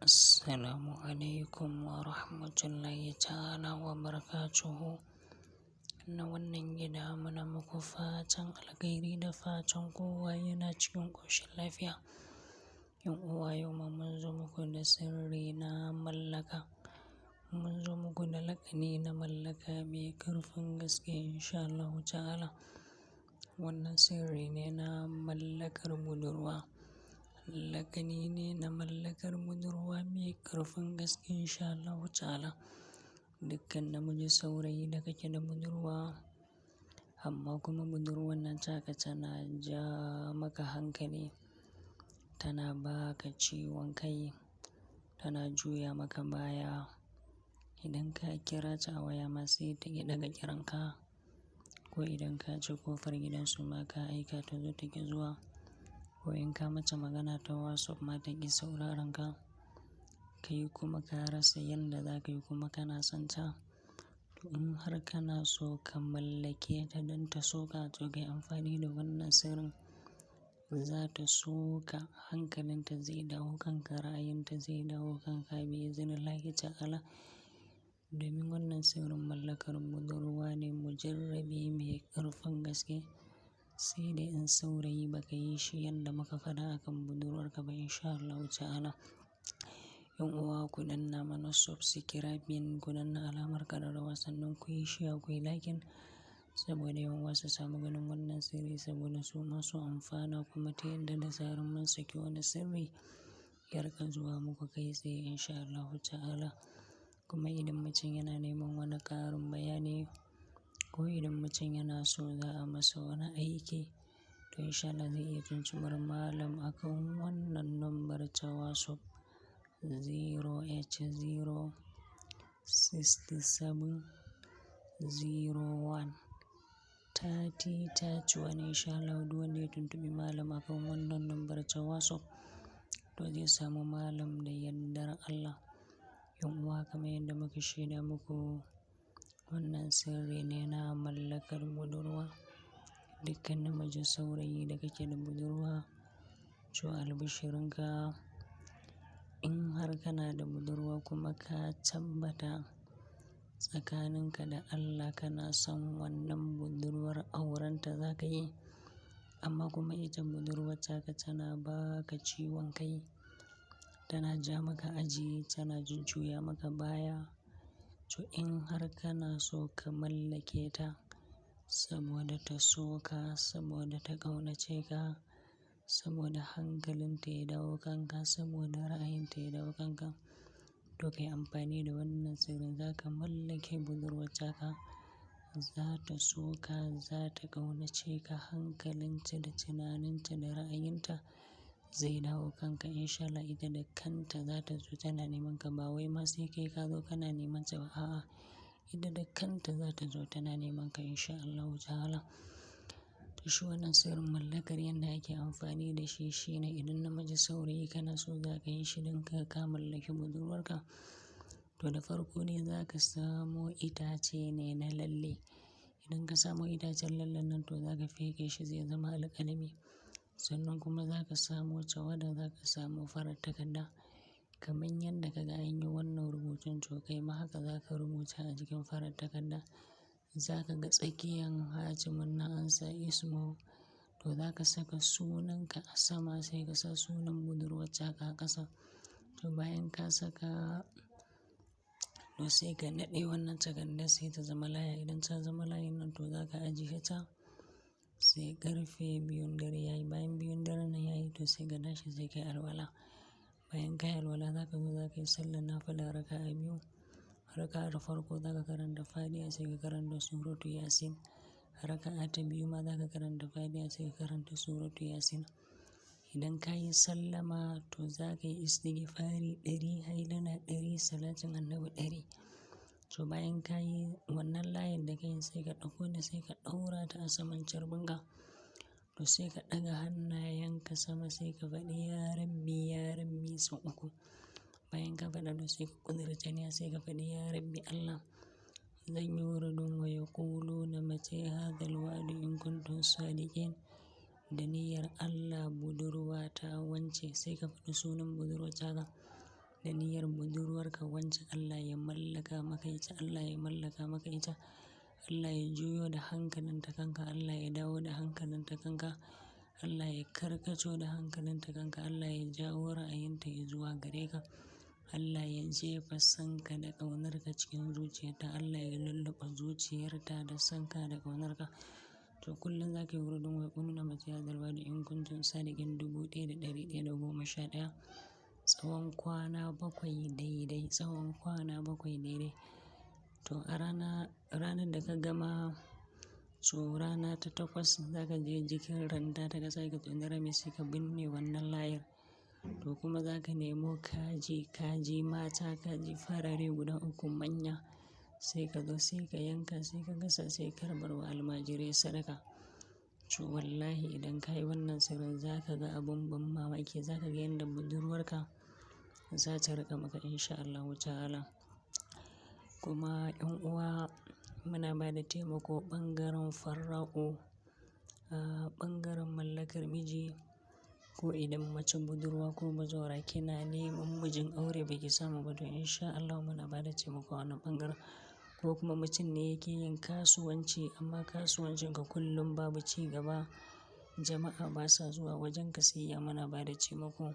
Assalamu alaikum wa rahmatullahi ta'ala wa barakatuhu. Na wannan gida muna muku fatan alkhairi da fatan kowa yana cikin ƙoshin lafiya. 'Yan uwa, yau ma mun zo muku da sirri na mallaka. Mun zo muku da laƙani na mallaka mai ƙarfin gaske insha Allahu ta'ala. Wannan sirri ne na mallakar budurwa. Laƙani ne na mallakar budurwa mai ƙarfin gaske insha Allahu ta'ala. Dukkan namiji saurayi da kake da budurwa, amma kuma budurwar nan taka tana ja maka hankali, tana ba ka ciwon kai, tana juya maka baya. Idan ka kira ta a waya ma sai ta ƙi ɗaga kiranka, ko idan ka je ƙofar gidansu ma ka aika ta zo ta ƙi zuwa, ko in ka mata magana ta WhatsApp ma ta ƙi sauraron ka, kai kuma ka rasa yanda za ka yi kuma kana son ta. To in har kana so ka mallake ta don ta so ka, to kai amfani da wannan sirrin. Za ta so ka, hankalinta zai dawo kanka, ra'ayinta zai dawo kanka bi iznillahi ta'ala. Domin wannan sirrin mallakar budurwa ne mujarrabi mai ƙarfin gaske. Sai dai in saurayi ba ka yi shi yanda muka faɗa akan budurwarka ba insha Allahu ta'ala. 'Yan uwa, ku danna mana subscribing, ku danna alamar ƙararrawa sannan ku yi share, ku yi liking saboda 'yan uwa su samu ganin wannan sirri saboda su ma su amfana kuma ta yadda da zarar mun saki wani sirri ya riƙa zuwa muku kai tsaye insha Allahu ta'ala. Kuma idan mutum yana neman wani ƙarin bayani ko idan mutum yana so za a masa wani aiki, to insha Allah zai iya tuntubar malam akan wannan lambar ta WhatsApp 080 67 01 30 31. Insha Allah duk wanda ya tuntubi malam akan wannan lambar ta WhatsApp to zai samu malam da yardar Allah. 'Yan uwa, kamar yadda muka shaida muku, wannan sirri ne na mallakar budurwa. Dukkan namiji saurayi da kake da budurwa, to albishirinka, in har kana da budurwa kuma ka tabbata tsakaninka da Allah kana son wannan budurwar, aurenta za ka yi, amma kuma ita budurwar taka tana ba ka ciwon kai, tana ja maka aji, tana jujjuya maka baya. To in har kana so ka mallake ta saboda ta so ka, saboda ta ƙaunace ka, saboda hankalinta ya dawo kanka, saboda ra'ayinta ya dawo kanka, to kai amfani da wannan sirrin. Za ka mallake budurwar taka, za ta so ka, za ta ƙaunace ka, hankalinta da tunaninta da ra'ayinta zai dawo kanka insha Allah. Ita da kanta za ta zo tana neman ka, ba wai ma sai kai ka zo kana neman ta ba. A'a, ita da kanta za ta zo tana neman ka insha Allahu ta'ala. To shi wannan sirrin mallakar yanda ake amfani da shi shine idan namiji saurayi kana so za ka yi shi don ka mallaki budurwarka, to da farko ne za ka samo itace ne na lalle. Idan ka samo itacen lallen nan, to za ka feƙe shi zai zama alƙalami. Sannan kuma za ka samo tawada, za ka samo farar takarda. Kamar yadda ka ga an yi wannan rubutun, to kai ma haka za ka rubuta a jikin farar takarda. Za ka ga tsakiyan hatimin nan an sa ismu, to za ka saka sunanka a sama sai ka sa sunan budurwar taka a ƙasa. To bayan ka saka, to sai ka naɗe wannan takardar sai ta zama laya. Idan ta zama layan nan, to za ka ajiye ta sai ƙarfe biyun dare yayi. Bayan biyun dare nan yayi, to sai ka tashi sai ka yi alwala. Bayan ka yi alwala, za ka zo za ka yi sallar nafila raka'a biyu. Raka'ar farko za ka karanta Fatiha sai ka karanta suratu Yasin. Raka'a ta biyu ma za ka karanta Fatiha sai ka karanta suratu Yasin. Idan ka yi sallama, to za ka yi istigfari 100, hailala 100, salatin annabi 100. To bayan ka yi wannan layin da ka yi, sai ka ɗauko ta sai ka ɗaura ta a saman carbinka. To sai ka ɗaga hannayenka sama sai ka faɗi "Ya Rabbi, Ya Rabbi" sau uku. Bayan ka faɗa, to sai ka ƙudurta niyya sai ka faɗi "Ya Rabbi Allah, zan yi wuridin wa yaquluna mata hadhal wa'du in kuntum sadiqin." Da niyyar Allah budurwa ta wance, sai ka faɗi sunan budurwar taka. Da niyyar budurwarka wance Allah ya mallaka maka ita, Allah ya mallaka maka ita. Allah ya juyo da hankalin ta kanka, Allah ya dawo da hankalin ta kanka, Allah ya karkaco da hankalin ta kanka, Allah ya jawo ra'ayinta zuwa gare ka. Allah ya jefa sanka da ƙaunarka cikin zuciyarta, Allah ya lulluɓe zuciyarta da sanka da ƙaunarka. To kullum za ka yi wurdin wa yaquluna mata hadhal wa'du in kuntum sadiqin 1111 tsawon kwana bakwai daidai, tsawon kwana bakwai daidai. To a rana, ranar da ka gama, so rana ta takwas za ka je jikin randa ta ƙasa ka toni rami sai ka binne wannan layar. To kuma za ka nemo kaji, kaji mata, kaji farare guda uku manya sai ka zo sai ka yanka sai ka gasa sai ka rabar wa almajirai sadaka. To wallahi idan ka yi wannan sirrin za ka ga abin ban mamaki, za ka ga yadda budurwarka za ta riƙa maka in sha Allahu ta'ala. Kuma 'yan uwa muna ba da taimako ɓangaren farrako, ah ɓangaren mallakar miji ko idan mace budurwa ko bazawara kina neman mijin aure ba ki samu ba to in sha Allahu muna ba da taimako a wannan ɓangaren. Ko kuma mutum ne yake yin kasuwanci amma kasuwancinka kullum babu ci gaba, jama'a basa zuwa wajenka siyayya muna ba da taimako.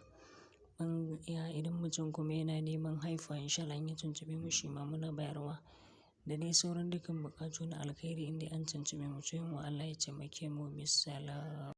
Idan mutum kuma yana neman haihuwa in sha Allah in ya tuntuɓe mu shi ma muna bayarwa. Da dai sauran dukkan buƙatu na alkhairi indai an tuntuɓe mu, to yan uwa Allah ya taimake mu. Bissalam.